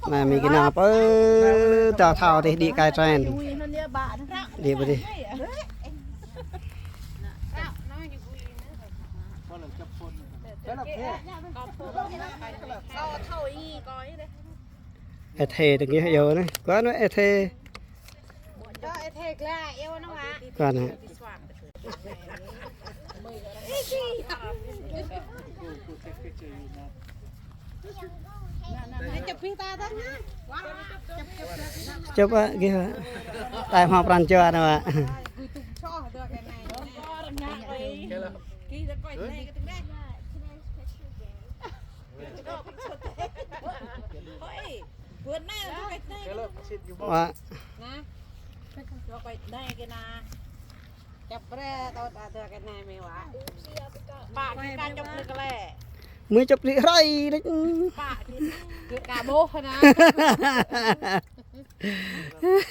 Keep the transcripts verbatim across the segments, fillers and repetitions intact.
Anai mĭn kơ anai pơ, ta thâo dih đĭ kai tren. Đĭ pơ dih. Ethê tơ ngih yơh anai. Kơ anai ethê. Kơ anai. Chụp ă, gih ă. Tai hmâo pran jua anai ă. Wă. Mui chụp đĭ hrơi đĕč.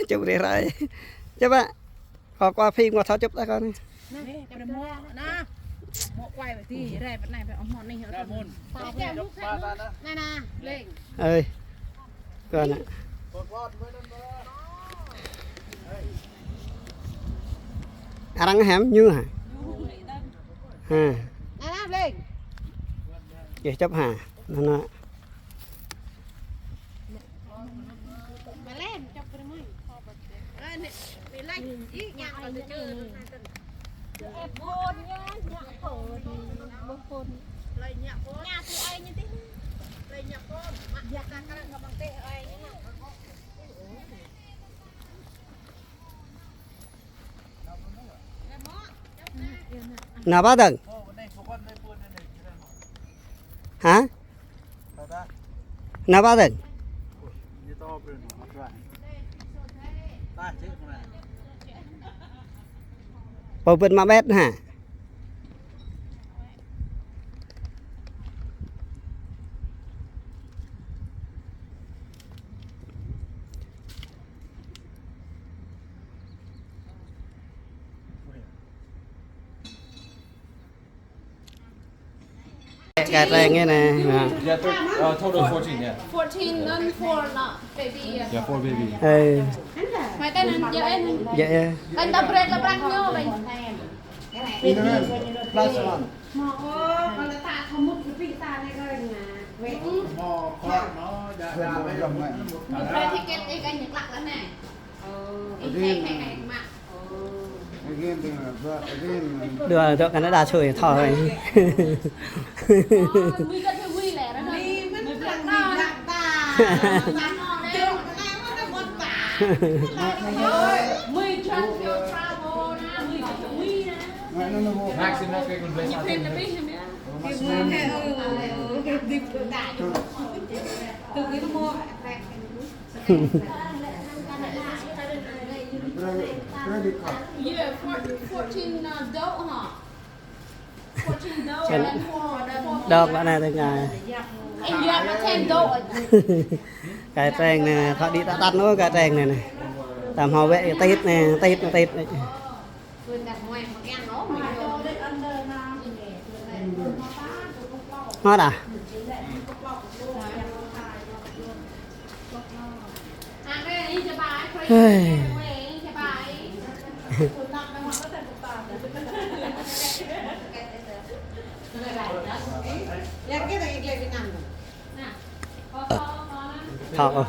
Chụp đĭ hrơi. Chụp ă. Kơ kơ phim kơ thâo chụp ta kơ anai. Ơi, kơ anai. Arăng hiam ñu hă? Ha. Yơh chụp hă. Anai. Nao ba dơ̆ng? Hă? Nao ba dơ̆ng? Pô bơ̆t mă bet hă? Kơ tren anai. Hă. Yeah, thir-, uh, total fourteen, yeah. Fourteen, then four, not baby, yeah. Yeah, four baby. Ơi. Mai ta anŭn, yơh, ơi. Yơh, yơh. Kan ta break la prăng ñu, ƀing. Plus one. Mă, ơ, kơ ta thâo mŭt kơ ƀing ta anai kơ ñu. Mă, kơ ñu, ja, ja, ja. Ñu break ticket ih kơ ñu klăk la anai. Ơ, ih kơ, kơ, kơ mă. Dua dŏ Canada sui thâo. Max, you know, people bless us. Yeah, four-, fourteen, uh, dŏ, hă? Fourteen dŏ and four, four. Dŏ lă anai tơ ngai. And you have a ten dŏ. Kơ tren anai, thâo đĭ ta tăt nô kơ tren anai anai. Tam hmâo wĕ tit anai, tit anai, tit anai. Hmâo đah. Hơi. Thâo.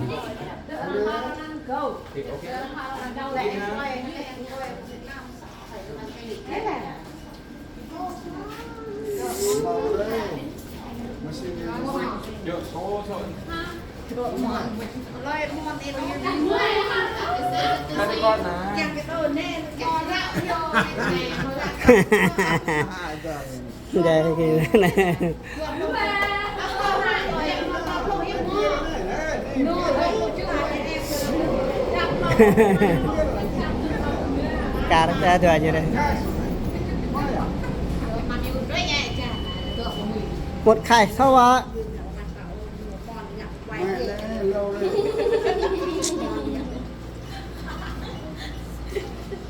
Đây, cái này. Kar ta dua aja deh. Một khai sao ạ?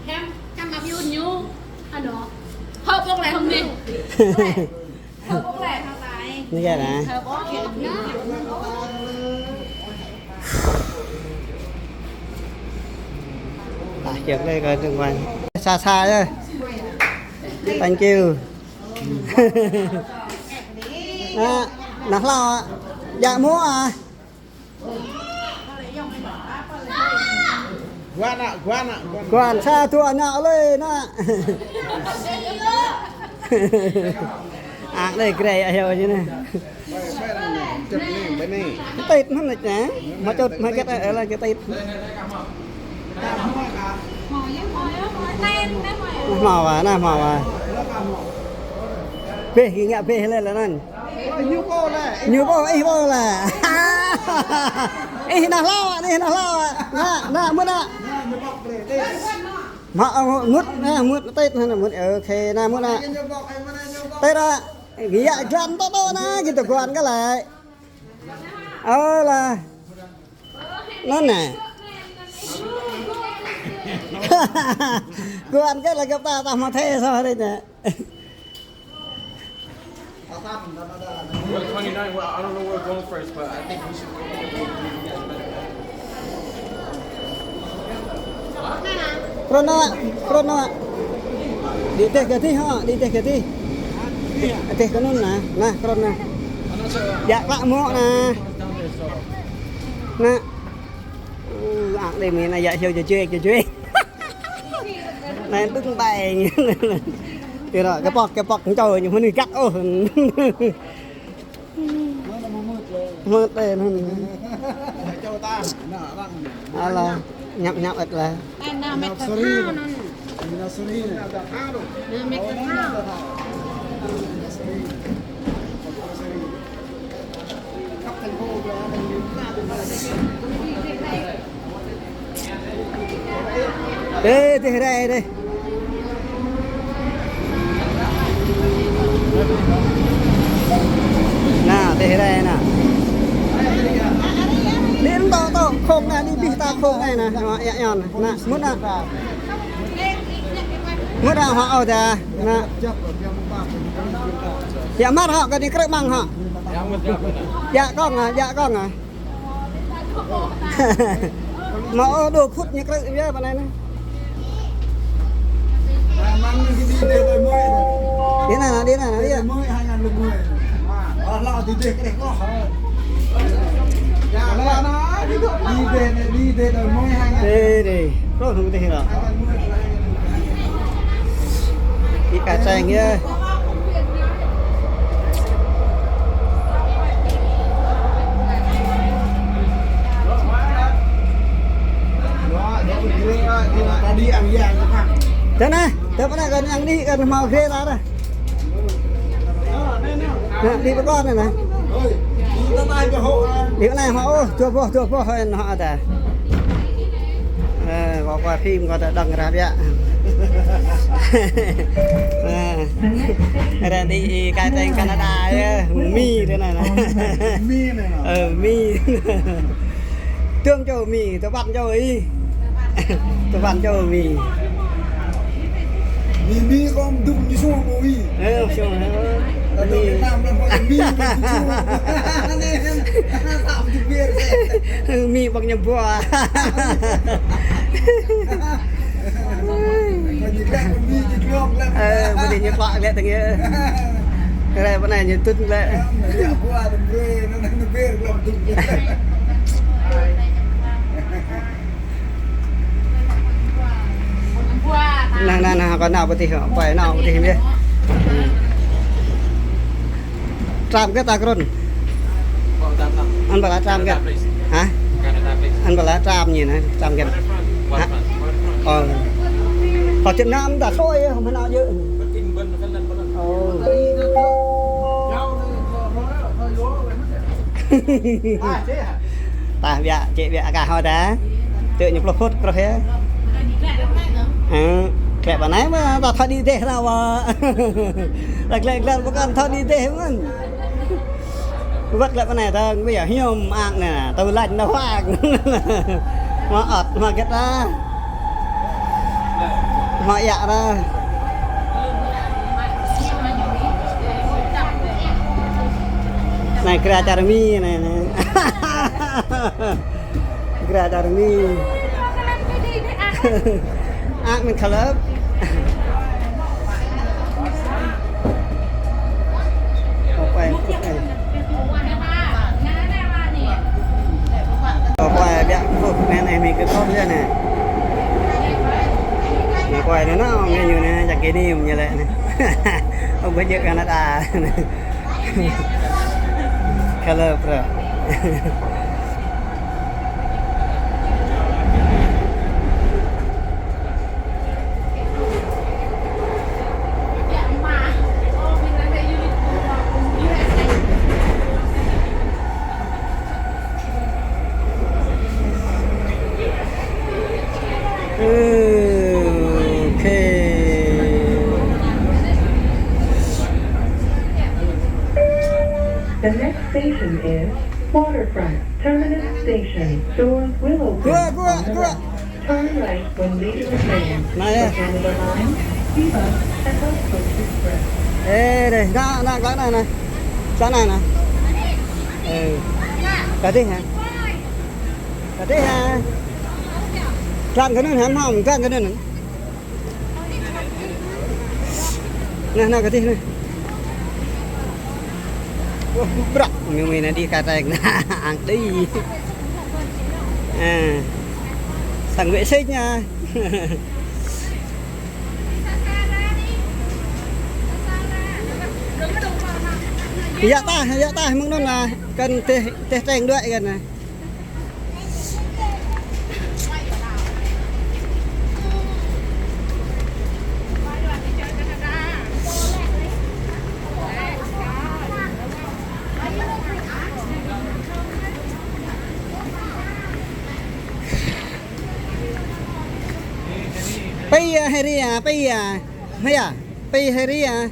Hem, căng ngập yun ñu. Ano. Hơ bông lẻ hôm nay. Hơ bông lẻ hôm nay. Ñu gah anai. Tah kiăng lĕ kơ tơ̆ng wai. Sa sa yơh. Thank you. Anai, anai hlâo ah. Djă mơ̆ ah. Guan ah, guan ah, guan. Guan sa dua ană lĕ anai. Ak lĕ gre ah hyu ñu anai. Tĭt mơ̆n lĕ anai. Mă čut mă gĕt ah lĕ gĕt tĭt. Hmâo wa, anai hmâo wa. Bĕ, gih ngă bĕ lĕ lĕ anŭn. Ñu pô, ih pô lĕ. Ih anai hlâo, ih anai hlâo. Anai, anai mŭt anai. Mă, mŭt anai, mŭt tĭt anai, mŭt. Ôkê, anai mŭt anai. Tĭt ah. Gih yă glan tŏ tŏ anai, gih tơ guan kơ lĕ. Ơ lah. Anŭn anai. Guan kơ lĕ gơ̆p ta, ta hmâo thê soh rĕ anai. Well, twenty-nine, well, I don't know where we're going first, but I think we should go. Krŭn anai, krŭn anai. Đi dêh kơ dih hŏ, đi dêh kơ dih. Dêh kơ anŭn anai, anai krŭn anai. Djă klă mơ̆ anai. Anai. Ơ, ak đei mĭn anai yă hyu jơjek, jơjek. Anai tŭ ƀai. Kơ ră, kơ pŏk, kơ pŏk čô ñu mơnuih găt ôh. Mơ̆ tê anŭn. Alah, ñăp ñăp ĕt lah. Ê, dêh rai dêh. Anai, dêh rai anai. Đi tŏ tŏ khŏng anai, đi ƀiă ta khŏng anai anai. Anai, yă anŭn. Anai, mŭt anai. Mŭt anai hŏ ôh dah. Anai. Yă mă hŏ, kơ đi krư̆ mơ̆ng hŏ. Yă kông ah, yă kông ah. Mă ôh, dua phút ñu krư̆ yơh pơ anai anai. Đi anai, đi anai, đi. Đi, đi. Kơ hŭng dêh ră. Đi kơ čang yơh. Tơ anai, tơ pơ anai kơ anai đi kơ hmâo gre ta dah. Anai, đi pơ anai anai. Đi pơ anai hmâo ôh, dua boh, dua boh hŏ anai hŏ ta. Ơ, kâo quay phim kâo ta đăng rap yă. Ơ. Ră anai đi kơ tơ̆ng Canada yơh, Mi ră anai anai. Mi anai anai. Ơ, Mi. Tơm čô Mi, tơpăn čô ih. Tơpăn čô Mi. Mi, Mi kơ dŭm ñu sum ƀu ih. Ơ, sum, ơ. Tơ Mi. Việt Nam lăm Mi kơ dŭm ñu sum. Anai, anai, anai, tao dŭm biar. Mi ƀơ̆ng ñu ƀuă. Ơ, pơ anai ñu klă lĕ tơ̆ng yơh. Kơ ră pơ anai ñu tŭt lĕ. Anai, anai, anai, kâo nao pơ adih, pơ anai nao pơ adih yơh. Tram kơ ta krŭn. Anŭn ƀơi lah tram kơ. Hă? Anŭn ƀơi lah tram ñu anai, tram kơ. Hă? Ơ. Kâo čơnam ta soi yơh, mơ̆ nao yơh. Ơ. Tah biă, čĕ biă akah hŏ ta. Tơ ñu pluh phŭt kruh yơh. Hă, klĕ pơ anai mơ̆ ta thâo đĭ dêh ta wă. Ta klĕ klĕ pơkŏn thâo đĭ dêh mơ̆n. Wơ̆t klĕ pơ anai ta ƀu yơh hiư̆m ak anai, tơlơi anai huă. Mă ăt, mă gĕt ta. Mă yă ta. Anai, grai čar Mi anai, anai. Grai čar Mi. Ăt mơ̆n kơlơp. Ơ, quay, quay. Ơ, quay, biă, men anai, mi kơ kơp yơh anai. Anai, quay anai, anai, mơ̆ng ñu anai, čang kơ anai, mơ̆ng ñu lĕ anai. Ơ, ƀu djơ̆ Canada. Kơlơp prăk. Okay. The next station is Waterfront Terminus Station. Doors will open on the left. Turn right when leaving the train. Anai yơh. For Canada Line, Viva, and West Coast Express. Ê, đây, anai, anai, anai, anai. Anai, anai. Ê, kơ tih hă? Kơ tih hă? Tlang kơ anŭn hă, hăm, tlang kơ anŭn hă? Anai, anai, kơ tih anai. Ơ, prăk, mơ̆ng Mi anai đĭ kơ tih anai, ang đĭ. Ơ, sang vệ sinh anai. Yă tah, yă tah, mơ̆ng anŭn anai, kăn tih, tih teng đuaĭ kăn anai. Pia, Heri ah, pia. Hia, pia Heri ah.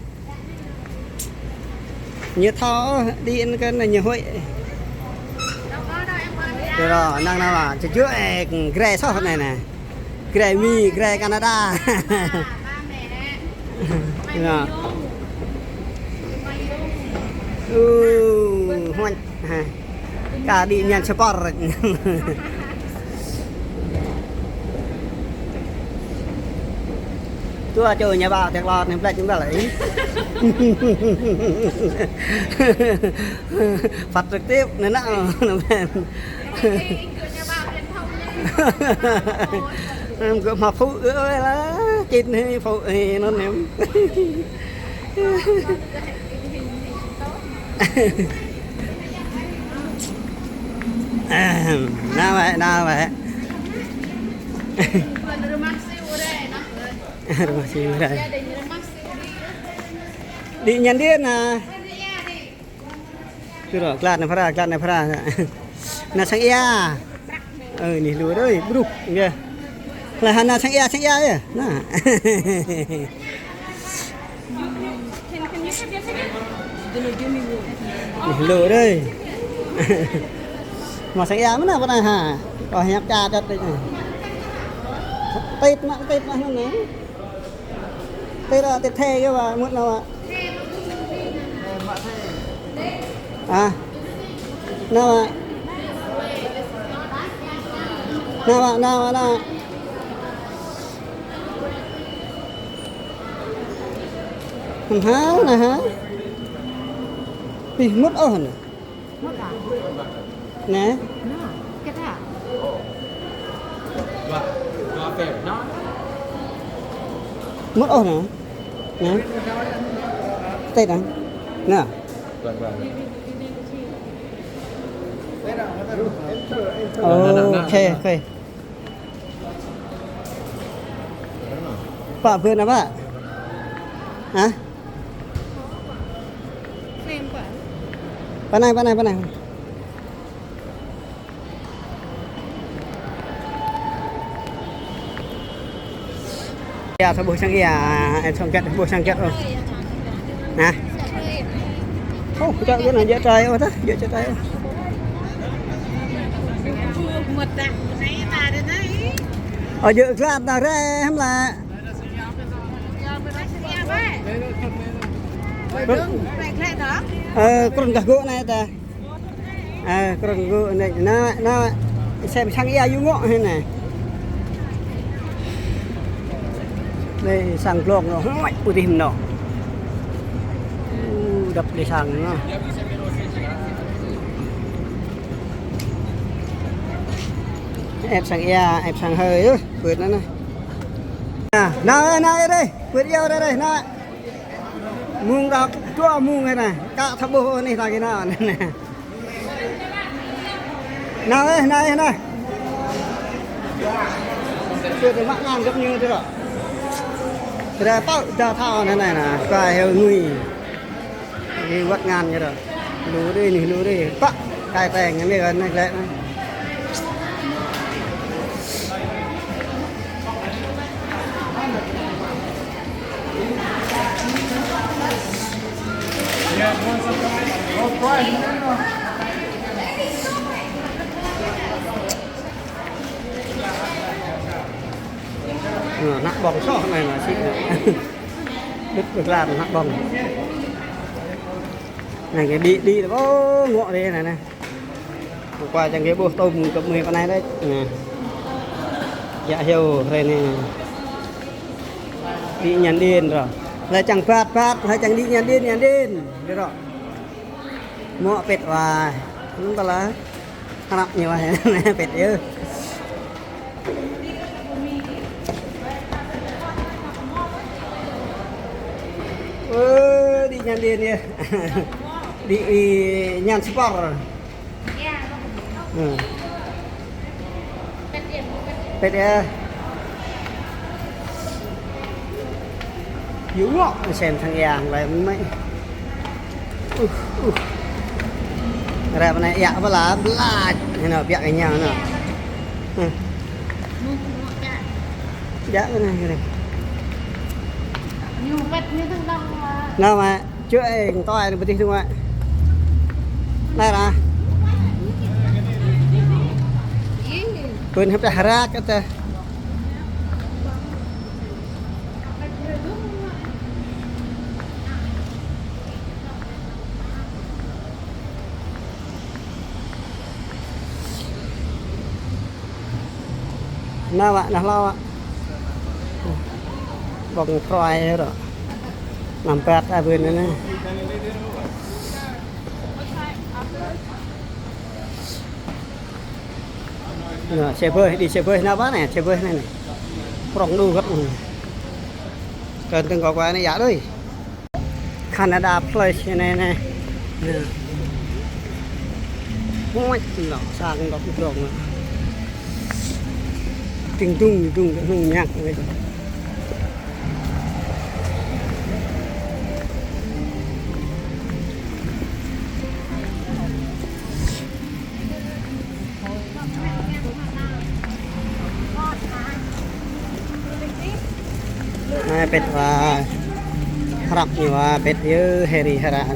Ñu thâo, đi ăn kơ ñu huĭ. Tui anŭn, năng nao, čơčuh, ê, grai soh anai anai. Grai Mi, grai Canada. Tui anŭn. Ơ, huĭ. Ha. Kơ đĭ ñan sport. Tui čô ñu ba tiak lŏt anai, blĕ jing ba lĕ. Phát trực tiếp anai nă, anai. Em gơ̆ hmâo phŭ ư ơi lah, čit anai phŭ anai anŭn em. Nao wơ̆t, nao wơ̆t. Rơmah Siu rai. Đĭ ñan đĭ anai. Tui anŭn, glăt anai phara, glăt anai phara. Anai sang ia. Ơ, anai lu đơi, brŭk, yơh. Lah, anai sang ia, sang ia yơh. Anai. Anai lu đơi. Mă sang ia mơ̆n anai, pơ anai hă. Kơ hiăp čăt čăt đơi. Tĭt mă, tĭt mă anai. Tê ra tê thê kơ wa, mŭt nao wa. A. Nao wa. Nao wa, nao wa, nao wa. Hă, nao hă. Ih, mŭt ôh anai. Mŭt ah? Nè. Nè, kơ ta. Mŭt ôh nè. Nè. Tê nè. Nè. Ơ, nè, nè, nè, ô kê, nè, ô kê. Pă bươn apa? Hă? Pơ anai, pơ anai, pơ anai. Ia, thâo ƀuh sang ia, em thâo gĕt, ƀuh sang gĕt ôh. Hă? Ô, čar gĕt anai, djơ̆ trai ôh tah, djơ̆ čar trai ôh. Ơ, djơ̆ glăt tah rai, hăm lah. Ơ, krŭn kah gŏ anai tah. Ơ, krong gơ̆ anai, anai, anai, sem sang ia yŭ ngŏ hĭ anai. Anai sang glông anŭn, hơmâo pơdih mơ̆n anŭn. Ơ, dăp đĭ sang anŭn. Ĕp sang ia, ĕp sang hơi, ơ, pơ̆t anŭn anai. Anai, anai, anai, anai, pơ̆t iâu anai, anai, anai. Mông đa dua mông anai, kă thâo ƀuh anai lagi anai, anai. Anai, anai, anai. Pơ̆t mă ngăn găp ñu tui rŏ. Tơdah pơ̆t đa thâo anai, anai, anai. Kua heo ngui. Anai wơ̆t ngăn ñu rŏ. Lu đơi anai, lu đơi. Pă, kai teng anai, anai, anai, anai. Ơ, ană ƀơ̆ng soh anai, anai sĭ anai. Đĭ, đĭ lan ană ƀơ̆ng. Anai kơ đĭ, đĭ, ơ, ngŏ đĭ anai, anai. Hôm qua čang kơ ƀuh tơm kơ mơi pơ anai đĕč. Anai. Yă hyu hrơi anai. Đĭ ñan đin rŏ. Hlơi čang bat, bat, hlơi čang đĭ ñan đin, ñan đin. Đĭ rŏ. Mŏ pĕt wa. Anŭn tơlơi. Hrăp ñu wa. Pĕt yơh. Ơ, đĭ ñan đin yơh. Đĭ, ih, ñan spor. Ơ. Pĕt yơh. Yua ngŏ, sem sang ia lĕ mơ̆. Uh, uh. Ră anai ia pơla, pơla. Hơnŭn, biă kơ ñu anŭn. Ơ. Biă kơ anai, kơ anai. Anŭn mă. Čuh eng, tơlơi anai pơdih tơ̆ng mă. Anai ră. Pơ̆n hơpĕh ră kơ tơ̆. Anai wă, anai hlâo wă. Ƀơ̆ng pruai rŏ. Anăm pĕt a bưn anai. Anai, xe bơi, đi xe bơi anai wă anai, xe bơi anai anai. Prŏng đu găp anai. Kơ tơ̆ng kơ kua anai yă đơi. Canada Place anai anai. Anai. Ôi, anŭn sang gŏp drŏng anŭn. Ting tung tung tung nhạc anai. Anai pĕt wa, hrăp ñu wa pĕt yơh, hơri hơran.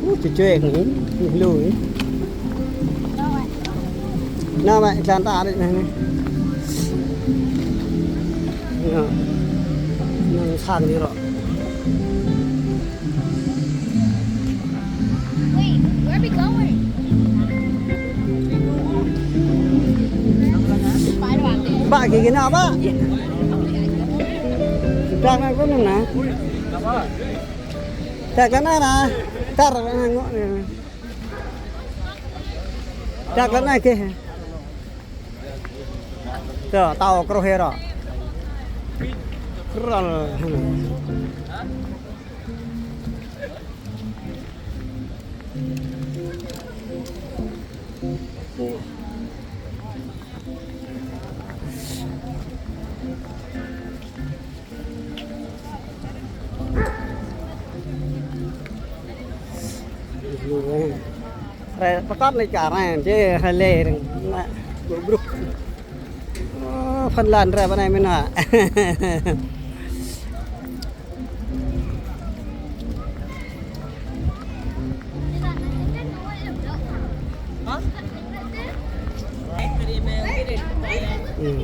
Ơ, čuh čuh anai, lu anai. Anai mă, jơlan ta đĕč anai, anai. Anai. Anai sang đĭ rŏ. Wait, where are we going? Bă kơ gih anai, bă. Đang anai kơ anŭn anai. Tơl anai anai. Tơl anai ngŏ anai. Tơl anai kơ. Tơl tao kruh hĭ rŏ. Krăl. Hrơi pơkŏn anai čar anai, či hrơi lĕ rơ̆ng, anai, brŭk brŭk. Ơ, Phần Lan hrơi pơ anai mơ̆n hă. Ừ.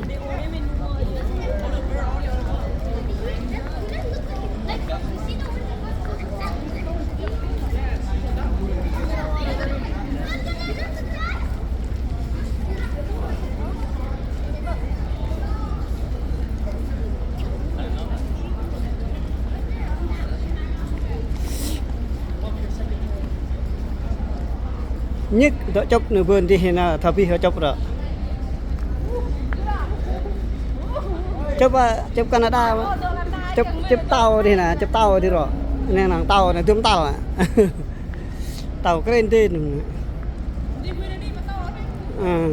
Ñik dŏ čŏp nơ bơn dih nơ, thâo bih dŏ čŏp rŏ. Čŏp, a, čŏp Canada, čŏp, čŏp tàu dih nơ, čŏp tàu dih rŏ. Nơ, năng tàu nơ, dum tal. Tàu kren dih nơ. Ơ.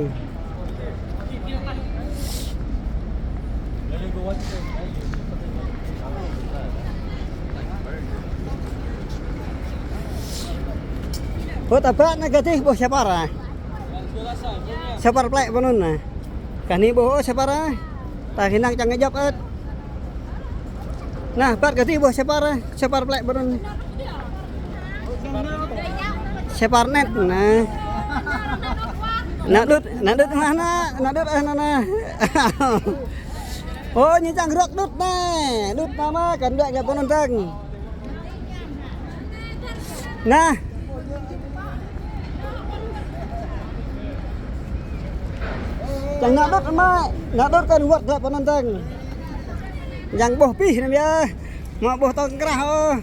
Ơ, ta ƀă nơ gah dih ƀuh sa par ah. Sa par plĕ pơ anŭn nơ. Gah anai ƀuh ôh sa par ah. Ta hơnăl čang ngă djŏp ơ̆t. Nă, ƀă gah dih ƀuh sa par ah, sa par plĕ pơ anŭn. Sa par net nă. Nă đŭt, nă đŭt mah nă, nă đŭt ah nă nă. Ơ, ñu čang rơ̆k đŭt nă. Đŭt nă mă, kăn đuaĭ kơ pơ anŭn dơ̆ng. Nă. Čang nă đŭt mă, nă đŭt kăn wơ̆t kơ pơ anŭn dơ̆ng. Čang ƀuh pih nă biă. Mă ƀuh tŏng krah ôh.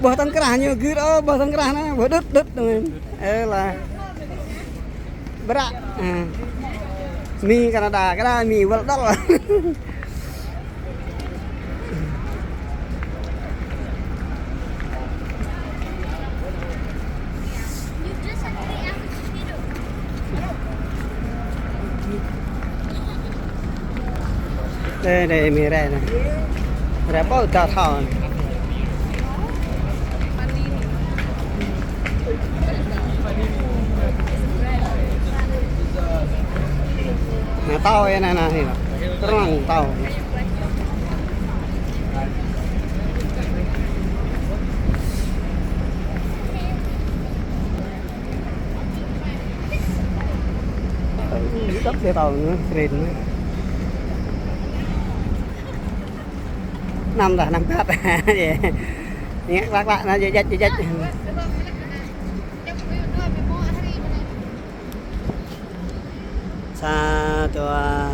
Ƀuh tŏng krah ñu gưt ôh, ƀuh tŏng krah nă, ƀuh đŭt, đŭt nă. Ơ lah. Bră. Ơ. Mi Canada, Canada, mi wơl đŏl. Đây, đây, mi rai nă. Rai ƀu ta thâo nă. Nă, tao ơ nă, nă, hĭ nă. Trăng tao. Dăp dê tao nă, kren nă. Năm dah, năm ƀăt. Ngă klă klă nă, jĕ jĕ, jĕ jĕ. Sa, dua,